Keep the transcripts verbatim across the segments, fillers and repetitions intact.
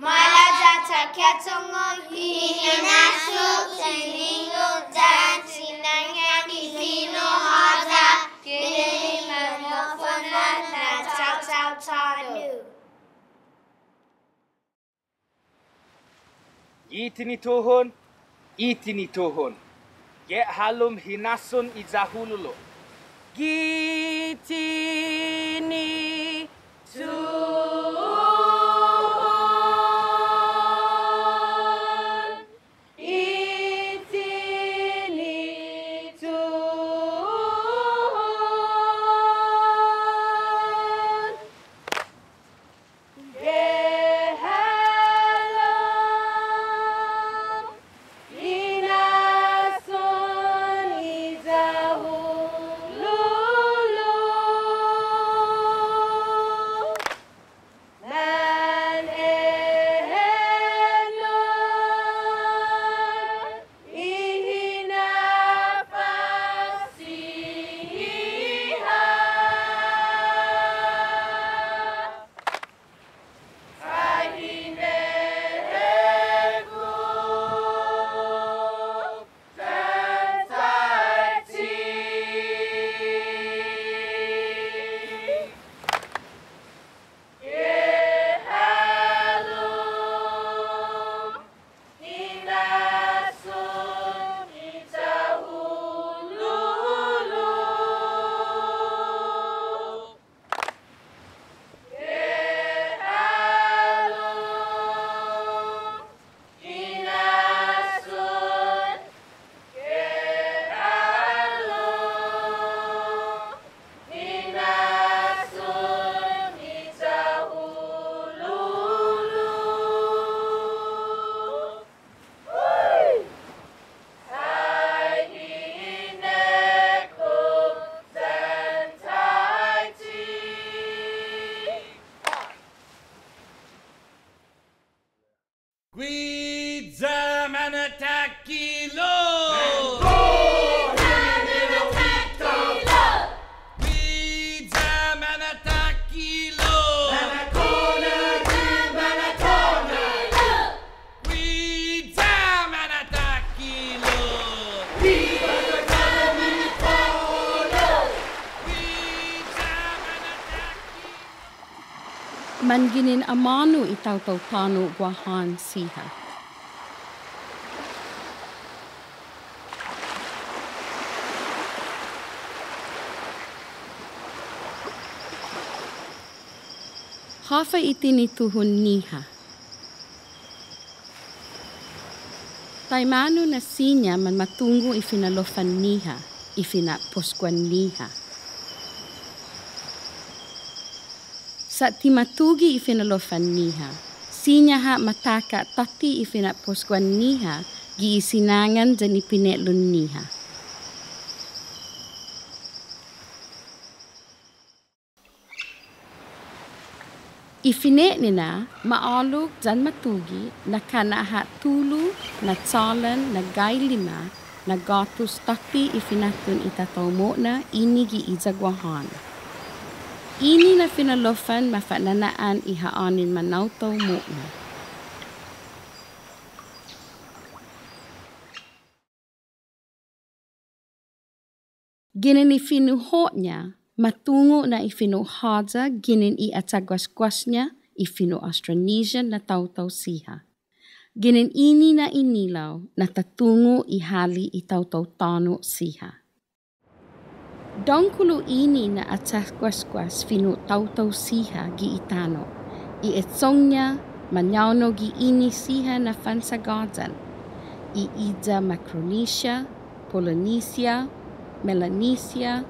Maila' ya ta kechongo' i hinasso, tiningo' yan sinangan i fino' håya ginen i manofo'na na taotao tåno'. Gi tinituhon, i tinituhon. Gi hålom hinasson i Yahululo'. Gi tinituhon. I tinituhon. Gi hålom hinasson i Yahululo'. Nan enao i hinafas siha. Ai hine'nana yan taitai. Gi hålom hinasson i Yahululo'. Gi hålom hinasson, gi hålom hinasson i Yahululo'. Guiya mana'takhilo'! Guiya mana'takhilo'! Guiya mana'takhilo'! Guiya mana'takhilo'! Manginen amånu i taotao tåno' Guåhan siha. Håfa i tinituhon-ñiha? Taimanu na siña manmatungo' i finalofan-ñiha, i fina'posguan-ñiha? Sa' ti matugi' i finalofan-ñiha, siña ha' ma taka' tåtte i fina'posguan-ñiha gi i sinangan yan i pine'lon-ñiha. I fine'nina, ma'ålok yan matugi', na kana' ha' tulu na chålan na gai lima na gåtus tåtte i finatton i taotao mo'na ini gi iya Guåhan. Ini na finalofan mafa'nana'an i ha'ånen manaotao mo'na. Ginen i fino' Ho'ña, matungo' na i fino' Håya ginen i achagguasguas-ña i fino' Austronesian na taotao siha. Ginen ini na inilao na ta tungo' i hale' i taotao tåno' siha. Dångkolo ini na achagguasguas fino' taotao siha gi i tano'. I etsong-ña mañaonao gi ini siha na fansagåyan. I iya Micronesia, Polynesia, Melanesia,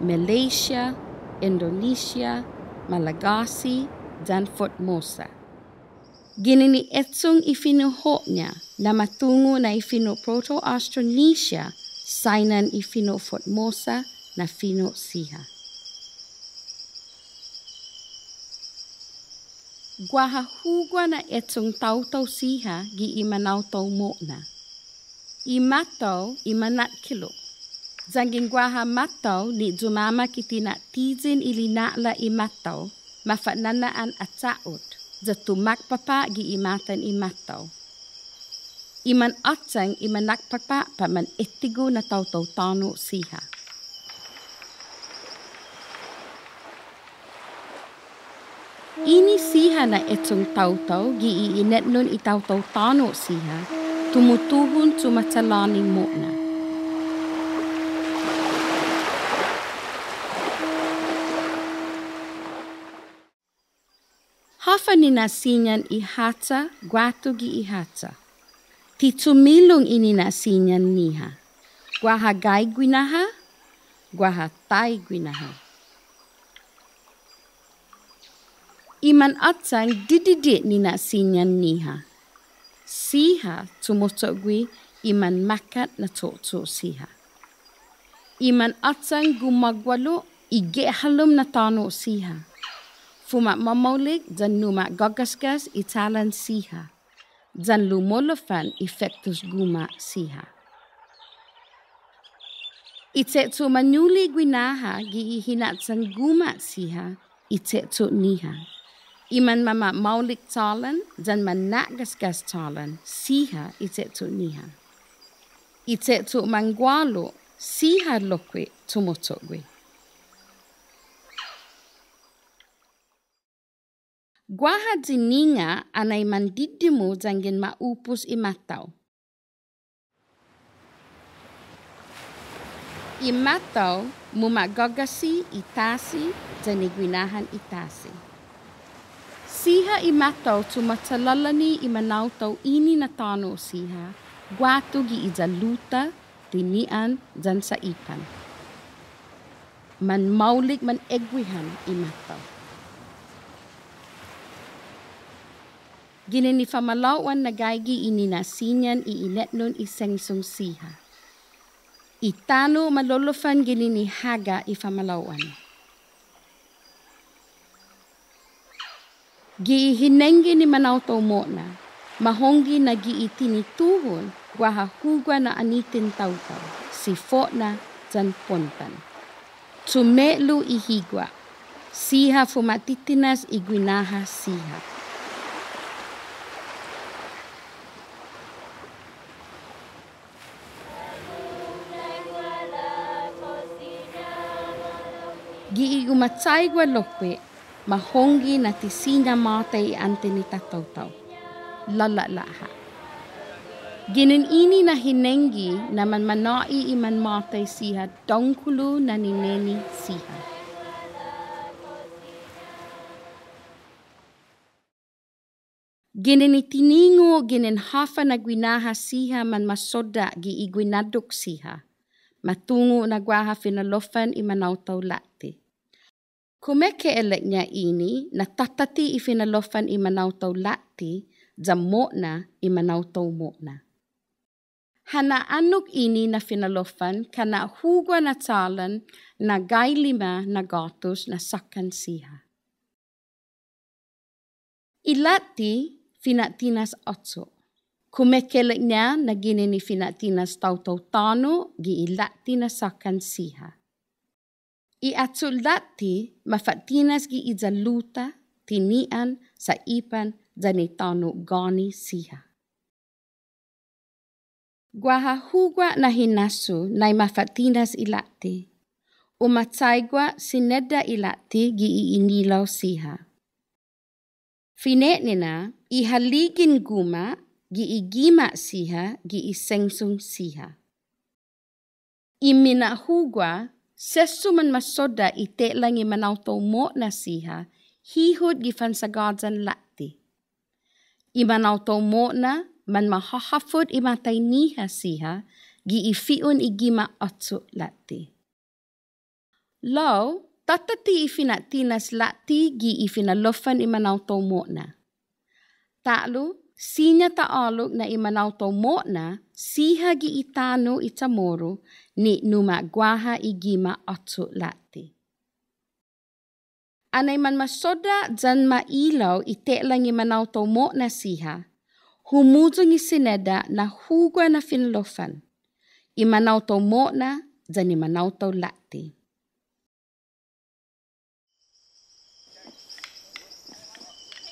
Malaysia, Indonesia, Malagasy, yan Formosa. Ginen i etsong i fino' Ho'ña na matungo' na i fino' Proto-Austronesia, sainan i fino' Formosa na fino' siha. Guaha hugua na etsong taotao siha gi i manaotao mo'na. I matao i manakkilo'. Yanggen guaha matao ni yumamak i tinatiyen i lina'la' i matao, mafa'nana'an acha'ot. ya tumakpapa' gi i matan i mattao. I manåchang i manakpapa' pat manetigu na taotao tåno' siha. Ini siha na echong taotao gi i inetnon i taotao tåno' siha, tumutuhon chumachalåni mo'na. Håfa nina'siñan i håcha guatu gi i håcha. Ti chumilong i nina'siñan-ñiha. Guaha gai guinaha, guaha tai guinaha. I manåchang didide' nina'siñan-ñiha. Siha chumocho' gui' i manmakkat na cho'cho' siha. I manåchang gumagualo' i ge'halom na tåno' siha. Fuma'mamaolek yan numa'gagasgas i chalan siha. Yan lumolofan i fetus guma' siha. I che'cho' mañuli' guinaha gi i hina'chan guma' siha i che'cho'-ñiha. I manmama'maolek chalan yan manna'gasgas chalan siha i che'cho'-ñiha. I che'cho' manggualo' siha lokkue' chumocho' gui'. Guaha yininga' anai mandididmu' yanggen ma'upos i mattao. I mattao muma'gågasi i tasi yan i guinahan i tasi. Siha i mattao chumachalålani i manaotao ini na tåno' siha, guatu gi i Yaluta, Tinian yan Saipan. Manmaolek maneguihan i mattao. Ginen i famalao'an na gaige i nina'siñan i inetnon i sengsong siha. I tano' malolofan ginen i haga i famalao'an. Gi i hinenggen i manaotao mo'na, mahonggi na gi i tinituhon guaha hugua na aniten taotao, sifo'na yan pontan. Chume'lu i higua, siha fuma'titinas i guinaha siha. Gi i umachaigua lokkue', mahonggi na ti siña måtai i anten i tataotao. Lala'la' ha'. Ginen ini na hinenggi na manmanå'i i manmåtai siha dångkolo na nineni siha. Ginen i tiningo' ginen håfa na guinaha siha manmasodda' gi i guinaddok siha. Matungo' na guaha finalofan i manaotao latte. Kumeke'ilek-ña ini na tåtåtte i finalofan i manaotao latte, ya mo'na i manaotao mo'na. Ha na'annok ini na finalofan kana' hugua na chalan na gai lima na gåtus na såkkan siha. I latte fina'tinas åcho'. Kumeke'ilek-ña na ginen i fina'tinas taotao tåno' gi i latte na såkkan siha. I åcho' latte mafa'tinas gi i Yaluta, Tinian, Saipan, yan i tåno' Goni siha. Guaha hugua na hinasso nai mafa'tinas i latte. Umachaigua sinedda' i latte gi i inilao siha. Fine'nina i haligen guma' gi i gima' siha gi i sengsong siha. I mina'hugua, sesso manmasodda' i te'lang i manaotao mo'na siha, hihot gi fansagåyan latte. I manaotao mo'na manmahahafot i matai-ñiha siha gi i fi'on i gima' åcho' latte. Lao, tåtåtte i fina'tinas latte gi i finalofan i manaotao mo'na. Ta'lo, siña ta ålok na i manaotao mo'na siha gi i tano' i Chamoru ni numa'guaha i gima' åcho' latte. Anai manmasodda' yan mailao i te'lang i manaotao mo'na siha, humuyong i sinedda' na hugua na finalofan, i manaotao mo'na yan i manaotao latte.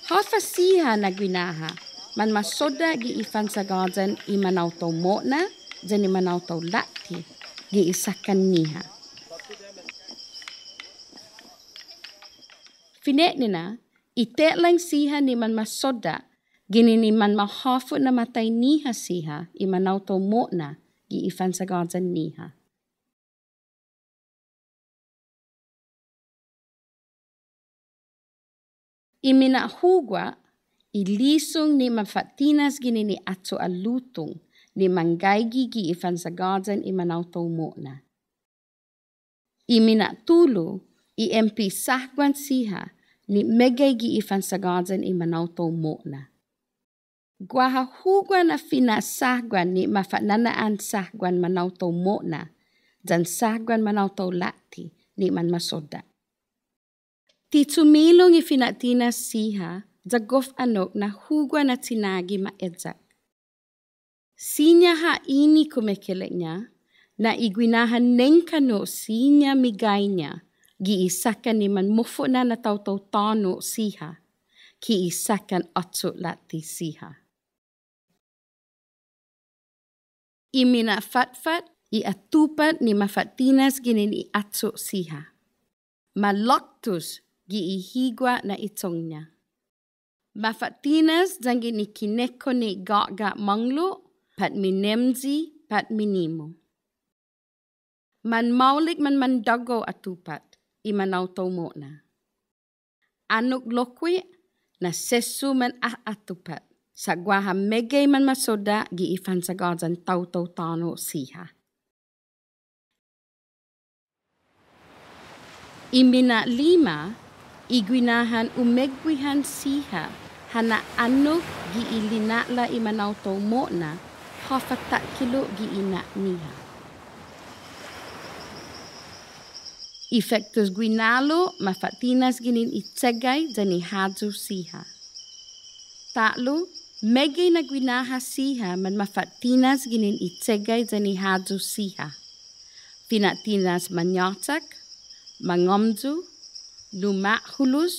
Håfa siha na guinaha manmasodda' gi i fansagåyan i manaotao mo'na yan i manaotao latte gi i sakkan-ñiha. Fine'nina, i te'lang siha ni manmasodda' ginen i manmahåfut na matai-ñiha siha i manaotao mo'na gi i fansagåyan-ñiha. I mina'hugua, i lisong ni mafa'tinas ginen i åcho' alutong ni manggaige gi i fansagåyan i manaotao mo'na. I mina'tulu, i empe' sahguan siha ni meggai gi i fansagåyan i manaotao mo'na. Guaha hugua na fina'sahguan ni mafa'nana'an sahguan manaotao mo'na yan sahguan manaotao latte ni manmasodda'. Ti chumilong i fina'tinas siha ya gof annok na hugua na chinagi ma eyak. Siña ha' ini kumekeilek-ña na i guinahan nengkanno' siña migaiña gi i sakkan ni manmofo'na na taotao tåno' siha ki i sakkan åcho' latte siha. I mina'fatfat, i atupat ni mafa'tinas ginen i åcho' siha. Malaktos gi i hugua na i chong-ña. Mafa'tinas yanggen i kinekko ni gå'ga' månglo', pat minemyi, pat minimu. Manmaolek manmandågao atupat i manaotao mo'na. Annok lokkue' na sesso man a-, atupat, sa' guaha meggai manmasodda' gi i fansagåyan taotao tåno' siha. I mina'lima, i guinahan umeguihan siha ha na'annok gi i lina'la' i manaotao mo'na, håfa takkilo' gi i na'-ñiha. I fektos guinalo' mafa'tinas ginen i chegai yan i håyu siha. Ta'lo, meggai na guinaha siha manmafa'tinas ginen i chegai yan i håyu siha. Fina'tinas mañåchak, mangåmyu, luma'hulos,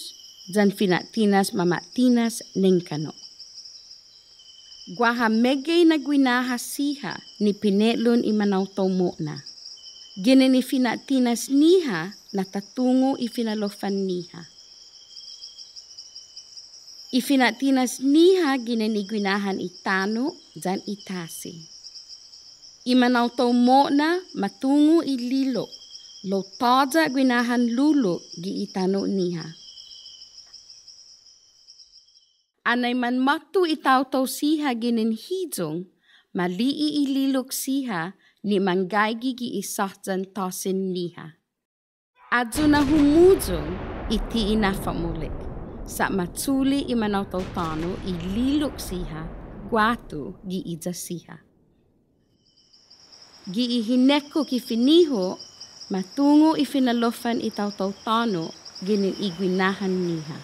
yan fina'tinas mama'tinas nengkanno'. Guaha meggai na guinaha siha ni pine'lon i manaotao mo'na. Ginen i fina'tinas-ñiha na ta tungo' i finalofan-ñiha. I fina'tinas-ñiha ginen i guinahan i tano' yan i tasi. I manaotao mo'na ma tungo' i lilok, lao tåya' guinahan lulok gi i tano'-ñiha. Anai manmåtto i taotao siha ginen hiyong, ma li'e' i lilok siha ni manggaige gi i sahyan tåsin-ñiha. Ayu na humuyong i ti'i na fa'maolek, sa' ma chule' i manaotao tåno' i lilok siha guatu gi iya siha. Gi i hinekkok i finiho, ma tungo' i finalofan i taotao tåno' ginen i guinahan-ñiha.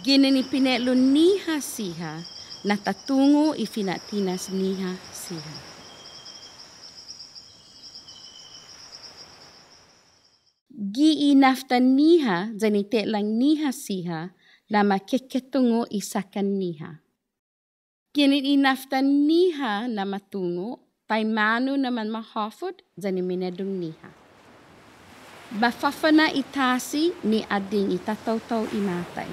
Ginen i pine'lon-ñiha siha na ta tungo' i fina'tinas-ñiha siha. Gi i naftan-ñiha yan i te'lang-ñiha siha na ma keketungo' i sakkan-ñiha. Ginen i naftan-ñiha na ma tungo', taimanu na manmahåfot yan i minedong-ñiha. Ma fafana' i tasi ni addeng i tataotao i matai.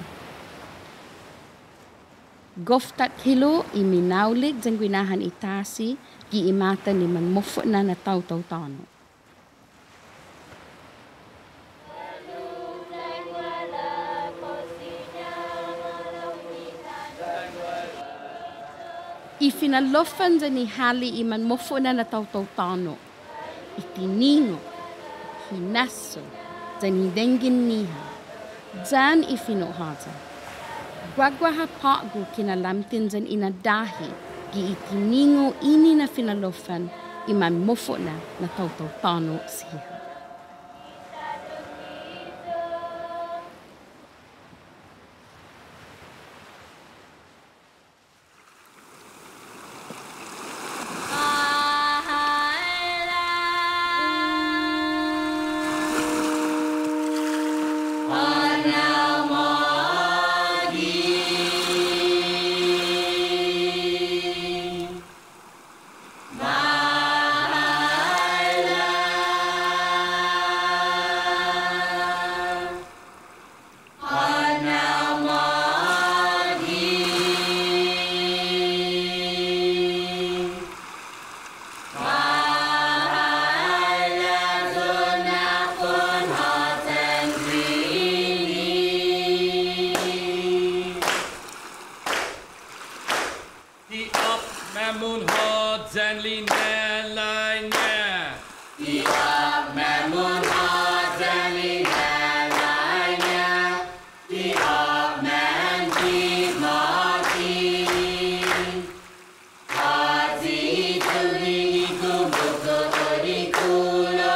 Gof takhilo' i minaolek yan guinahan i tasi gi i matan ni manmofo'na na taotao tåno'. I finalofan yan i hale' i manmofo'na na taotao tåno', i tiningo', hinasso, yan i denggen-ñiha, yan i fino' håya. Guaguaha på'go kinalamten yan inadahi gi i tiningo' ini na finalofan i manmofo'na na taotao tåno' siha. Ti åpmam un håyan lina'la'-ña. Ti åpmam un håyan lina'la'-ña. Ti åpmam gi mågi. Håyi i tuhi i gumutu uri kulo.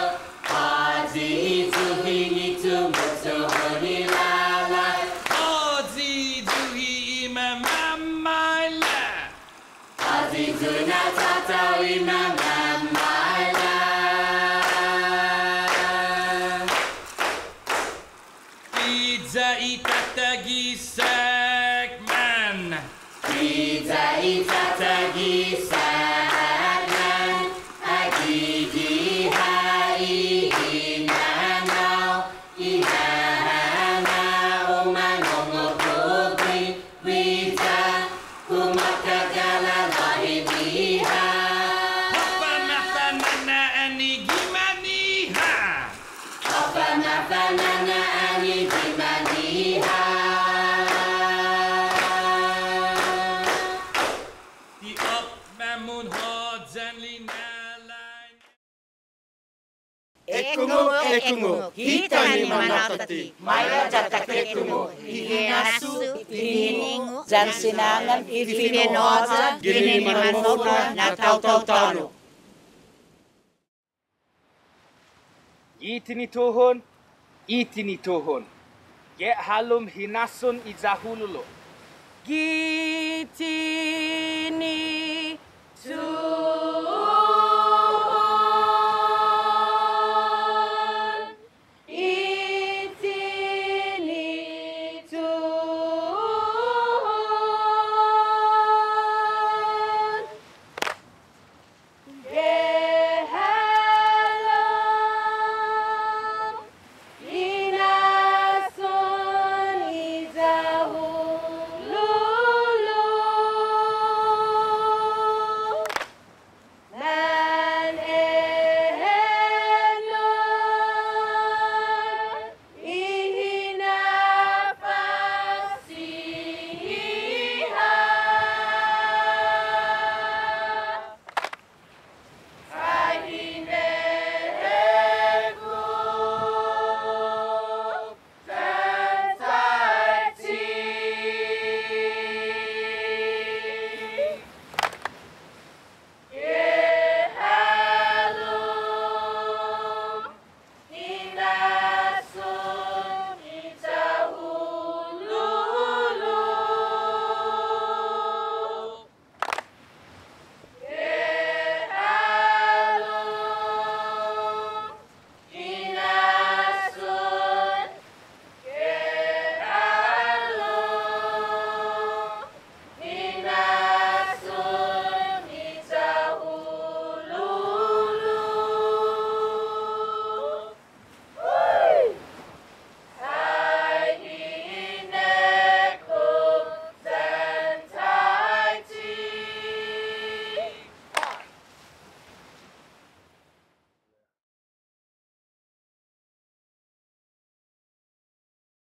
Håyi i tuhi i gumutu uri låla'. Håyi i tuhi i mamamaila'. Håyi i tunatåta i mamamaila'. Iya i tåta gi sakman. Iya i tåta gi sakman. Agi gi ha' i hinanao. I hinanao mangongo' guiya. Guiya, kumåtga galalåhi biha. Håfa mafana'an i gimaniha. Håfa mafana'an i gimaniha. Ti åpmam un håyan lina'la'-ña. Ekungok, ekungok, hita ni manatatte, maila' ya ta ekungok i hinasso, i tiningo' yan sinangan i fino' håya ginen i manmofo'na na taotao tåno'. Gi tinituhon, i tinituhon. Gi hålom hinasson i Yahululo'. Gi tinituhon.